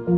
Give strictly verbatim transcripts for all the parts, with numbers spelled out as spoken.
Şopdarên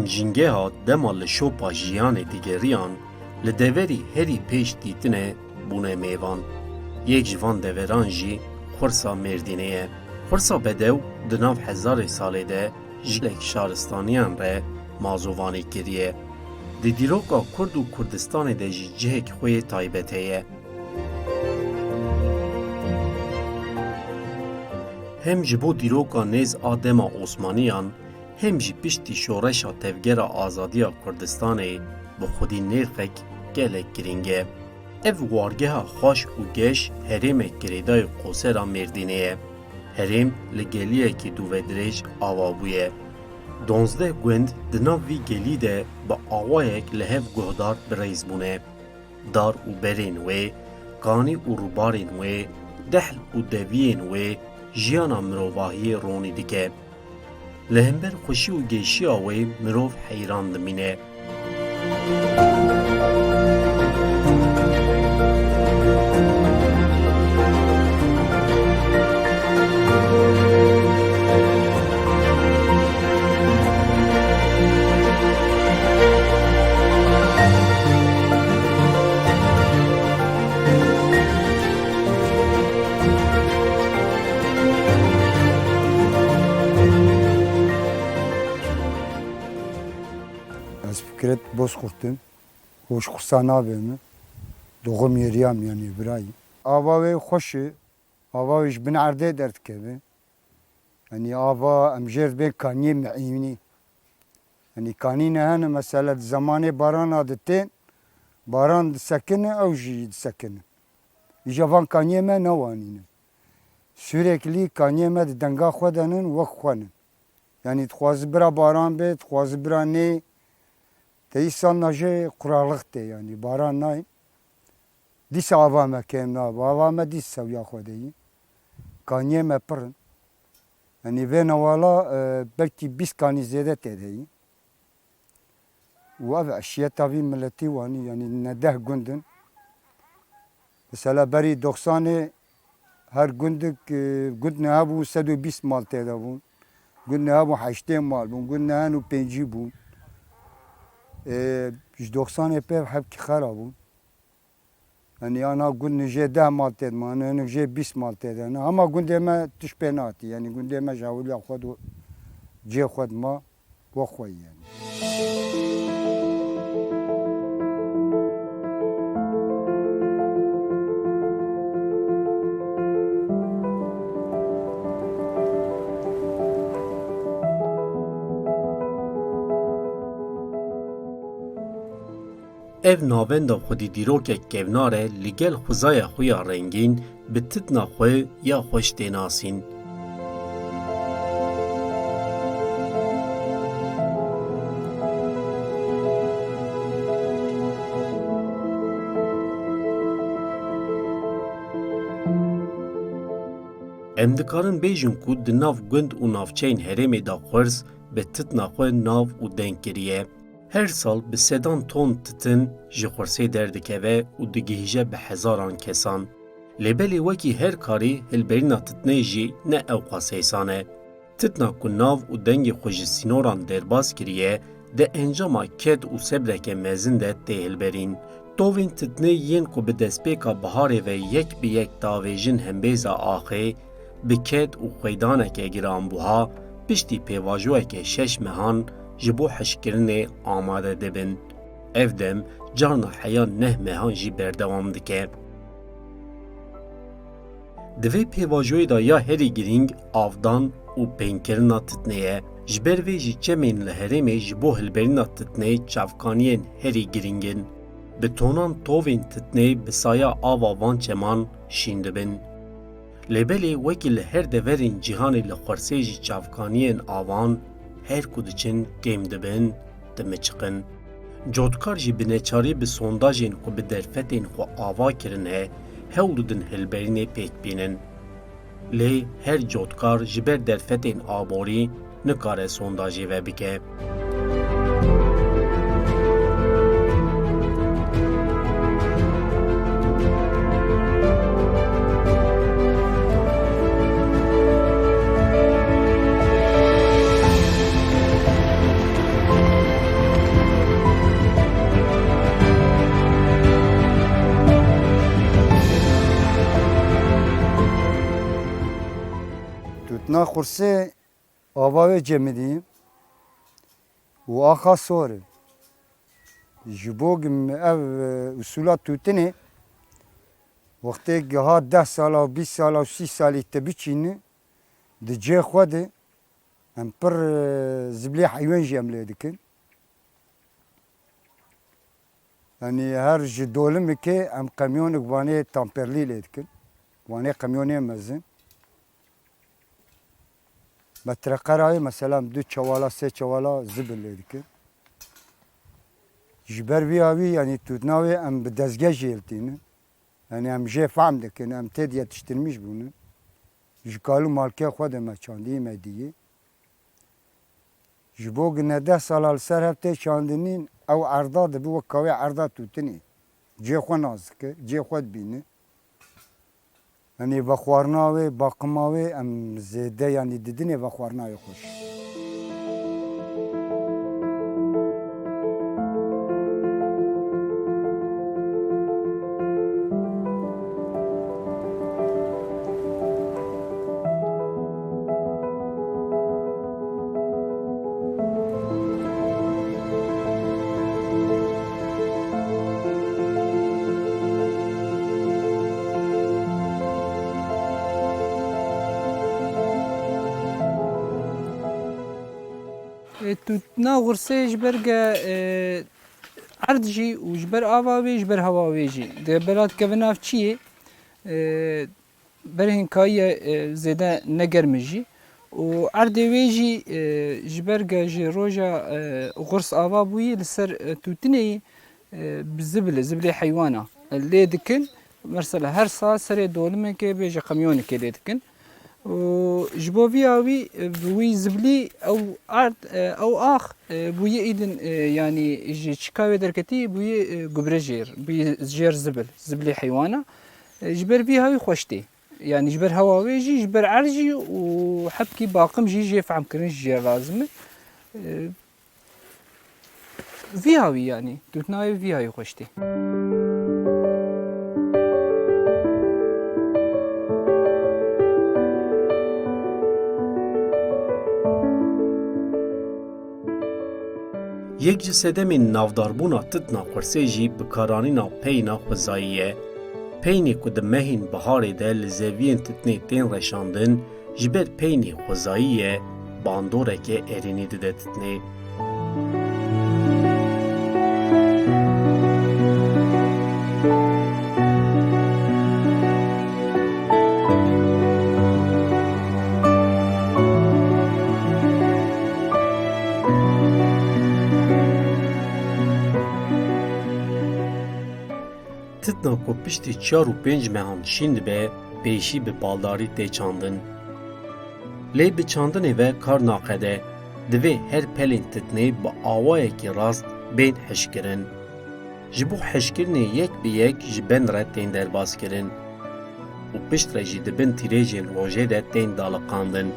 jîngeha dema li şopa jiyanê digeriyan, li deverî herî pêş dîtine bûne mêvan. Yek ji van deveran jî Xursa Mêrdînê ye. Xursa Bedew di nav hezarê salê de ji gelek şaristaniyan re mazûvanî kiriye. Di dîroka Kurd û Kurdistanê de jî cihek xwe yê taybet heye. Hem ji bo dîroka nêz a dema Osmaniyan, hem jî piştî şoreşa Tevgera Azadiya Kurdistanê bi xwedî nirxek gelek girîng e. Ev wargeha xweş û geş herêmek girêdayî Qosera Mêrdînê ye. Herêm li geliyekî dûvedirêj ava bûye. Donzdeh gund di nav vî gelî de bi awayek li hev guhdar bi rêz bûne. Dar û berên wê, kanî û rûbarên wê, dehl û deviyên wê jiyana mirovahiyê ronî dike. Li hember xweşî û geşiya wê mirov heyran dimîne. Ez Fikret Bozkurt im. Hoş Xursa navê min. Doğum yeriyam, yani birayî. Ava wê xweş e. Ava wê ji bin erdê derdikeve. Yanî ava em jê re dibên kaniyê miînî. Yanî kanî ne hene, mesela di zemanê barana ditên, baran disekine, ew jî disekine. Îja van kaniyê me newanîne. Sürekli kaniyê me di denga xwe de nin, wek xwe nin. Yanî dixwazi bira baran bê, dixwazi bira nê. Te îsal na jê quralix tê, yanî baran nayê. Dîsa ava me kêm nabe. Ava me dîs sewiya xwe de yî. Kaniyê me pir in. Yanî vê newala, e, belkî bîst kanî zêde tê de yî. Û ev eşiyeta vî miletî wanî, yanî ne deh gund in. Mesela berî doxsanê her gundik, e, gund niha bû sed û bîst mal tê de bûn. Gund niha bû heştê mal bûn. Gund niha nû pêncî bûn. E, ji doxsanê pê hevkî xera bûn. Yanî ana gund nijê deh mal tê de mane, nijê bîst mal tê de ne. Hema gundê me tişt pê natî. Yanî gundê me ji hewliya xwe do cê xwe dima bo xwe yî yanî. Ev navenda xwedî dîrokek kevnar e, li gel xwezaya xwe ya rengîn bi titna xwe ya xweş tê nasîn. Em dikarin bêjin ku di nav gund û navçeyên herêmê de xwers bi titna xwe nav û deng kiriye. Her sal bi sedan ton titin ji xwersê derdikeve û digihîje bi hezaran kesan. Lê belê wekî her karî hilberîna titinê jî ne ewqas hêsan e. Titina ku nav û dengê xwe ji sînoran derbas kiriye, di encama ked û sebreke mezin de tê hilberîn. Tovên titinê yên ku bi destpêka biharê ve yek bi yek diavêjin hembêza axê, bi ked û xweydaneke giranbuha, piştî pêvajoyeke şeş mehan ji bo hişkirinê amade dibin. Ev dem carna heya neh mehan jî berdewam dike. Di vê pêvajoyê de ya herî girîng avdan û bênkirina titinê ye. Ji ber vê jî çemên li herêmê ji bo hilberîna titinê çavkaniyên herî girîng in. Bi tonan tovên titinê bi saya ava van çeman şîn dibin. Lê belê wekî li her deverên cîhanê li xwersê jî çavkaniyên avan her ku diçin kêm dibin, dimiçiqin. Cotkar jî bi neçarî bi sondajên ku bi derfetên xwe ava kirine, hewl didin hilberînê pêk bînin. Lê her cotkar ji ber derfetên aborî nikare sondajê vebike. Tûtna xursê ava wê cemidî û axa sor e. Ji bo gim ev, e, usûla tûtinê, wextê giha deh sala û bîst sala û sî salî te biçîne, di cê xwe de em pir, e, ziblê heywan jî em lê dikin. Yanî her ji Dolimikê em qemyonek vanê tamperlî lê dikin. Vanê qemyonê mezin. Metreqerayê mesela em du çewala, sê çewala zibil lê dikin. Ji ber vî awî, yanî tûtna wê em bi dezgeh jê hiltînin. Yanî em jê fehm dikin, em tê de yetiştirmiş bûnin. Ji kal û malkê xwe de me çandî, me dîyî. Ji bo gine deh sala li ser hev tê çandinîn, ew erda dibe wek ka wê erda tûtinê. Cê xwe nas dike, cê xwe dibîne. Yanî vexwarina wê, baqima wê em zêde, yanî didinê vexwarina wê xweş. E, tûtna xursê ji ber ge, e, erd jî û ji ber ava wê, ji ber hewa wê jî. Di bela dikeve nav çiyê, e, berhênkayî ye, e, zêde ne germ e jî. Û erdê wê jî, e, ji ber ge ji roja, e, xurs ava bûyî li ser, e, tûtinê yî, e, bi zibil, zibilê heywana, e, lê dikin. Mesela her sal serê dolimekê bêje qemyonekê lê dikin. Û ji bo vî awî, e, bi wî zibilî ew erd, e, ew ax, e, bûye îdin, e, yanî ji çika wê derketî bûye, e, gubre jêr, bûye jêr zibil, zibilê heywana. E, ji ber vî hawî xweş tê. Yanî ji ber hewa wê jî, ji ber erd jî û hebkî baqim jî jê fehmkirin jê lazim e. E, Vî hawî yanî, tûtna wê vî hawî xweş tê. Yek ji sedemên navdarbûna titna xursê jî bikaranîna peyna xwezayî ye. Peynê ku di mehên biharê de li zeviyên titnê tên reşandin, ji ber peynê xwezayî ye, bandoreke erênî dide titnê. Titna ku piştî çar û pênc mehan şîn dibe, pêşî bi baldarî tê çandin. Lê bi çandinê ve kar naqede, divê her pelên titnê bi awayekî rast bên hişkirin. Ji bo hişkirinê yek bi yek ji ben re tên derbazkirin û piştre jî di bin tîrêjên rojê de tên daliqandin.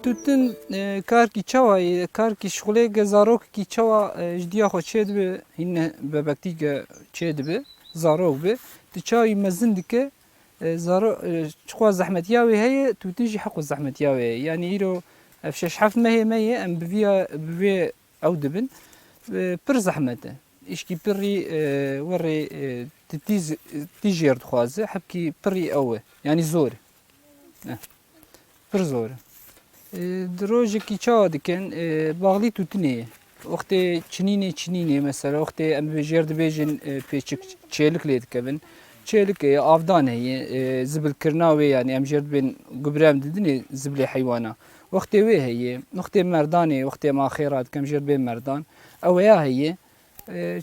Tûtin, e, karkî çawa ye? Karkî şixulê ge zarokekî çawa, e, ji diya xwe çêdibe, hîn ne bebektî ge çêdibe, zarok be. Tu çawî mezin dike, e, zaro-, e, çiqas zehmetiya wê heye, tûtin jî heqû zehmetiya wê ye. Yanî îro ev şeş heft mehê me ye, em bi vîya, bi vê ew dibin. E, pir zehmet e. Îşkî pirrî, e, werê, e, Ti tîz, tî jêr dixwaze, hebkî pirî ew e. Yanî zor e. Eh, pir zor e. E, di rojekî çawa dikin? E, baxlî tûtinê ye. Wextê çinînê, çinînê mesela, wextê em bi jêr dibêjin, e, pêçik çêlik lê dikevin. Çêlik heye, avdan heye, e, zibilkirina wê, yanî em jêr dibên gubre em didinê zibilê heywana. Wextê wê heye, wextê merdanê, wextê em axê radikin, em jêr dibên merdan. Ew ya heye. E,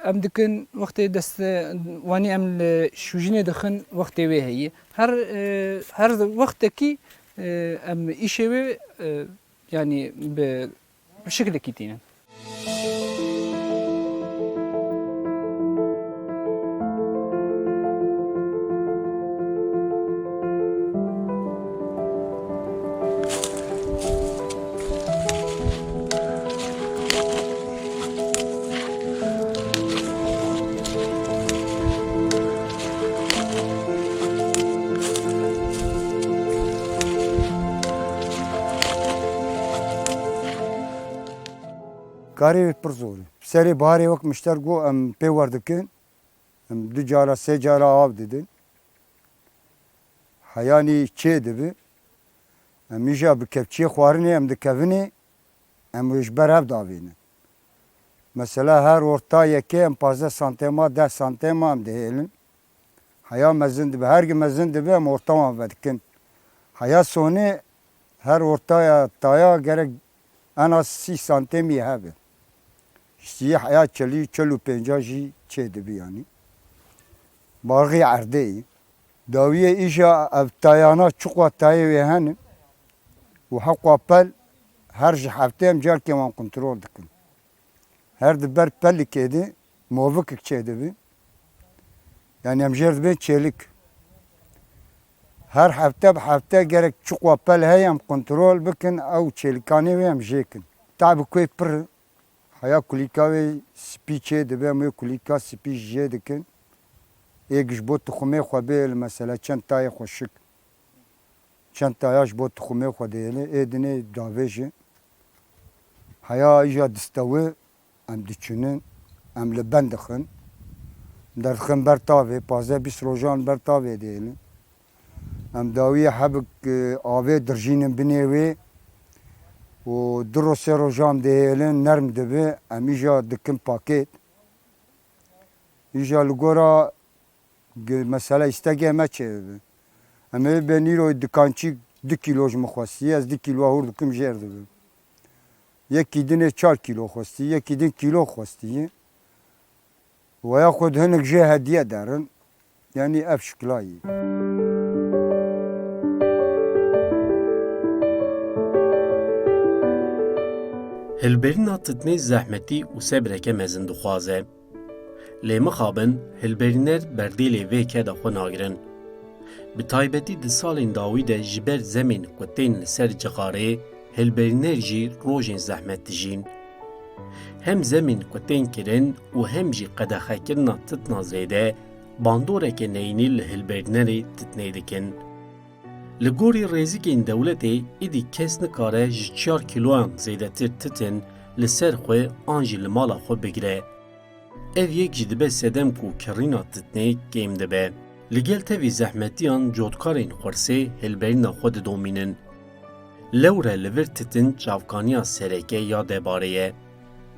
Em dikin wextê deste wanî em li şûjinê dixin wextê wê heyî. Her, e, her wextekî, e, em îşê wê, e, yanî bi, bi şiklekî tînin. Karê wê pir zor e. Serê biharê wek mişter got em pê wer dikin. Em du cara, sê cara av didin. Heyanî çê dibi. Em îja bi kevçiyê xwarinê em dikevinê, em wê ji ber hev davênin. Mesela her orta yekê em pazdeh santema, deh santema em dihêlin. Heya mezin dibe, her gi mezin dibe em orta wan vedikin. Heya sonê her ortaya taya gerek en az sî santemî hebe. Sî heya çelî, çel û pênca jî çê dibi yanî. Barxî erdê yî. Dawiyê îja ev tayana çiqwa tayê wê hene û heqwa pel her ji heftê em carkê wan kontrol dikin. Her di ber pelikê de movikek çêdibi. Yanî em jêr dibên çêlik. Her hefte bi hefte gerek çiqwa pel heye em kontrol bikin, ew çêlikanê wê em jêkin. Tabî ku pir e. Heya kulîka wê spî çêdibe, em wê kulîka spî jê dikin. Êk ji bo tixumê xwe bê, li mesela çend tayê xweşik. Çend taya ji bo tixumê xwe dihêlin, ê dinê davêjin. Heya îja distewî em diçinin, em li ben dixin. Derdixin ber tavê, pazdeh bîst rojan ber tavê dihêlin. Em dawiyê hebik, e, avê dirjînin binê wê û du roj sê rojan dihêlin, nerm dibi, em îja dikin pakêt. Îja li gora Gi-, mesela îstegê me çêbibe. Em ê bên îro dikançîk du kîlo ji min xwestiye, ez du kîloa hûr dikim jêr dibim. Yekî din ê çar kîlo xwestiye, yekî din kîlo xwestiye. Weya xwe di hinek jê hediye derin. Yanî ev şikla yî. Hilberîna titnê zehmetî û sebreke mezin dixwaze. Lê mixabin, hilberîner berdêlê vê keda xwe nagirin. Bi taybetî di salên dawî de ji ber zemên ku tên li ser cixarê, hilberîner jî rojên zehmet dijîn. Hem zemên ku tên kirin û hem jî qedexekirina titna zêde bandoreke neyînî li hilberînerê titnê dikin. Li gorî rêzikên dewletê, îdî kes nikare ji çar kîloyan zêdetir titin li ser xwe an jî li mala xwe bigire. Ev yek jî dibe sedem ku kirîna titnê kêm dibe. Li gel tevî zehmetiyan cotkarên xursê hilberîna xwe didomînin. Lewre li vir titin çavkaniya sereke ya debarê ye.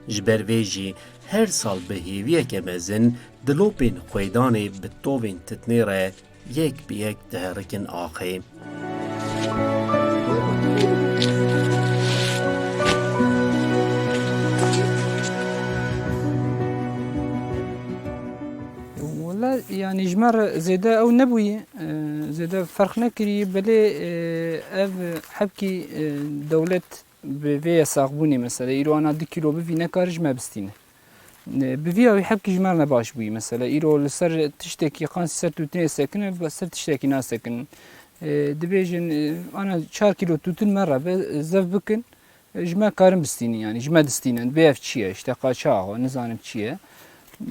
Ji ber vê jî her sal bi hêviyeke mezin dilopên xwêdanê bi tovên titnê re yek bi yek diherikin axê. Wele, yanî ji me re zêde ew nebûyî, e, zêde ferq nekirî, belê, e, ev hebkî, e, dewlet bi vê yasaxbûnê, mesela, îro ana du kîlo bivî, nekare ji me bistîne. E, bi vî awî hebkî ji me re nebaş bûyî, mesela, îro li ser tiştekî, qan ser tûtinê sekine, bi ser tiştekî nasekinin. E, dibêjin, e, ana çar kîlo tûtin me re be, zev bikin, e, ji me karin bistînin, yanî ji me distînin, bê ev çi ye, işte qaçax e, nizanim çi ye.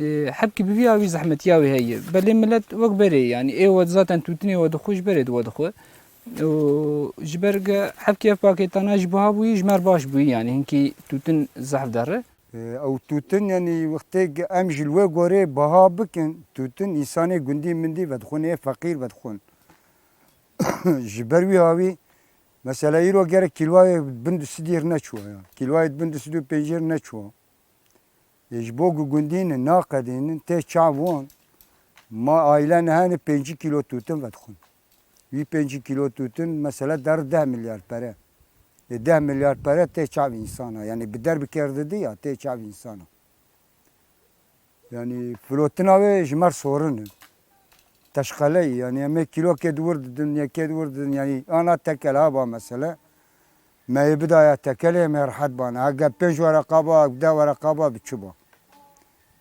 E, hebkî bi vî awî zehmetiya wê heye. Belê milet wek berê, yanî ê we zaten tûtinê we dixwe, ji berê di we dixwe. Û ji ber ge hebkî ev pakêtana ji buha bûyî, ji me re baş bûyî, yanî hinkî tûtin zehf derre. E, ew tûtin, yanî wextê em ji li wê gorê baha bikin, tûtin însanê gundî mindî vedixwin, ê feqîr vedixwin. Ji ber wî hawî, mesela îro gerek kîloyê bin du sed ir neçû ya. Kîloyê bin du sed û pêncî ir neçû. Ê, ji bo ku gundî ne, naqedînin, tê çav wan. Ma aile ne hene pêncî kîlo tûtin vedixwin. Wî pêncî kîlo tûtin, mesela, der deh milyar pere. Ê, deh milyar pere tê çav însana. Yanî bi der bikerdidi ya, tê çav însana. Yanî filotina wê ji mer sorin e. Teşqeleyî, yanî em ê kîlokê di wir didin, yekê di wir didin, yanî ana tekel ha ba mesele. Me yê bidaya tekelê, em ê rehet bana. Hege pênc wereqa ba, hege deh wereqa ba, bi çi ba?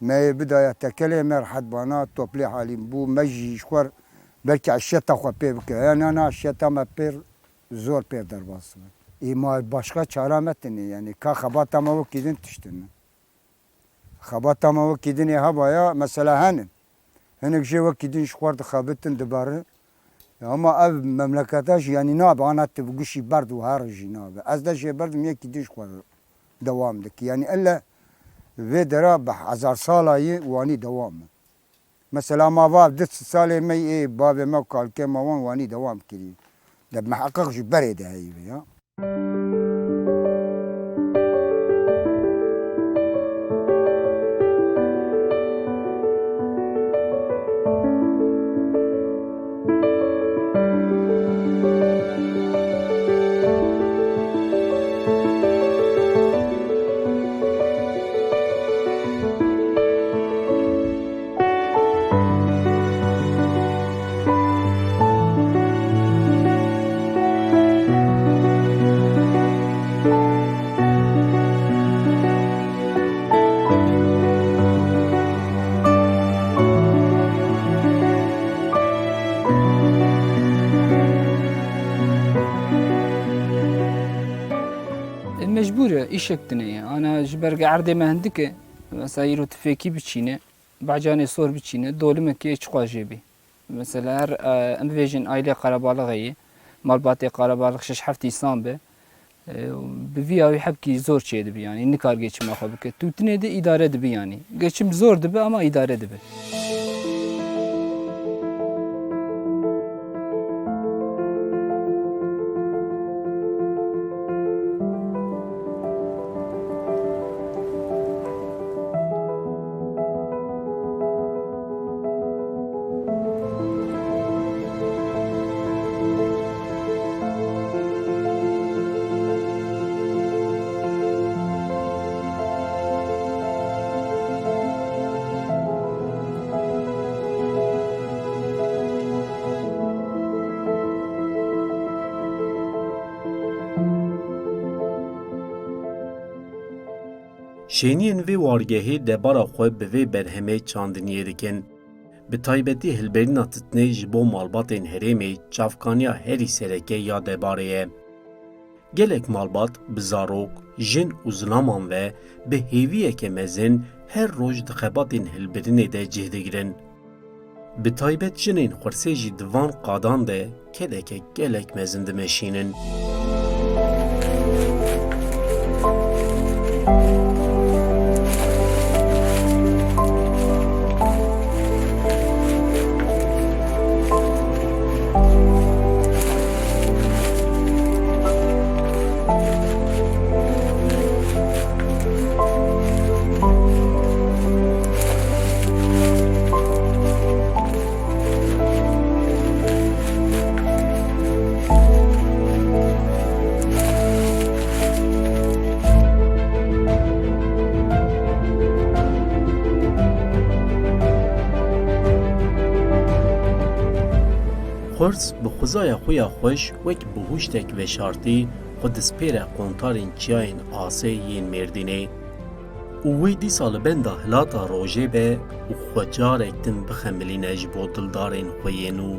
Me yê bidaya tekelê, em ê rehet bana, toplê halîm bû, me jî ji xwe belkî eşyeta xwe pê bike. Ya na, na eşyeta me pêr zor pêr derbas be. Ê ma başqa çara me tine, yanî ka xebata me wekî din tiştin. Xebata me wekî din ê heba ya, mesela henin. Hinek jê wekî din ji xwe dixebitin, diberin. Ya ama ev memleketa jî, yanî nabe, ana tu bi gişî berd û her jî nabe. Ez de jê berdim, yekî din ji xwe dewam dike. Yanî elle vê dera bi hezar sala yê wanî dewam e. Mesela ma va du sed salê me ê bavê me û kalkê me wan wanî dewam kirî. De miheqeq ji berê de heyî be ya. E, mecbûr e, îşek tune ye. Ana ji ber ge erdê me hindik e, mesela îro tifêkî biçîne, bacanê sor biçîne, dolimekê çiqas jê bî. Mesela her, e, em bibêjin aîlê qerebalixê ye, malbatê qerebalix şeş heft însan be, e, bi vî awî hebkî zor çêdibi, yanî nikar gê çima xwe bike. Tûtinê de îdare dibi yanî. Geçim zor dibi ama îdare dibi. Şêniyên vê wargehê debara xwe bi vê berhemê çandiniyê dikin. Bi taybetî hilberîna titnê ji bo malbatên herêmê çavkaniya herî sereke ya debarê ye. Gelek malbat bi zarok, jin û zilaman ve bi hêviyeke mezin her roj di xebatên hilbirinê de cih digirin. Bi taybet jinên xursê jî di van qadan de kedeke gelek mezin dimeşînin. Xwers bi xwezaya xwe ya xweş wek bihuştek veşartî xwe dispêre qontarên çiyayên asê yên Mêrdînê û wê dîsa li benda hilata rojê be û xwe carek din bixemilîne ji bo dildarên xwe yê nû.